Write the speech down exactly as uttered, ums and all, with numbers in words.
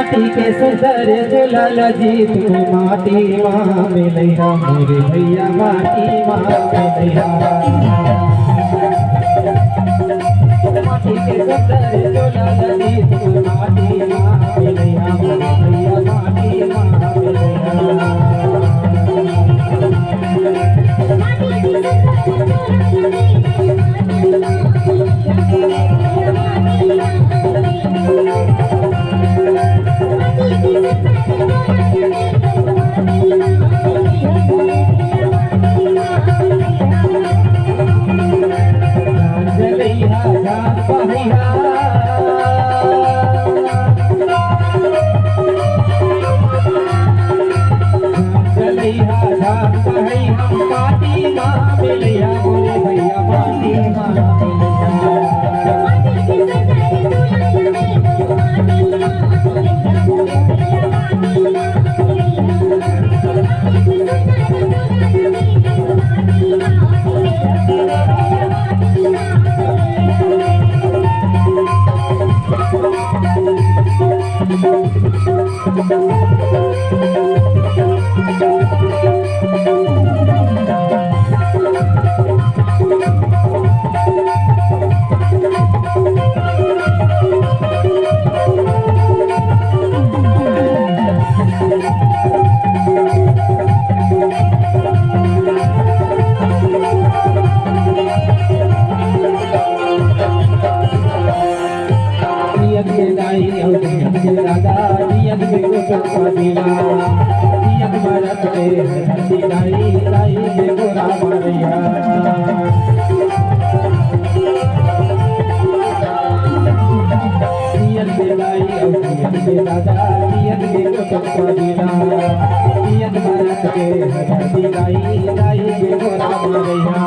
माटी के सुंदर झूला ल जीत के माटी मा मिलइहा, मोरे भैया माटी मा मिलइहा। माटी के सुंदर झूला ल जीत के माटी मा मिलइहा, मोरे भैया माटी मा मिलइहा। नियत के दाई अउ नियत के दादा, नियत के कोटक पदीना, नियत मरत के हरती दाई, दाई के गोरा मारिया। नियत के दाई अउ नियत के दादा, नियत के कोटक पदीना, नियत मरत के हरती दाई, दाई के गोरा मारिया।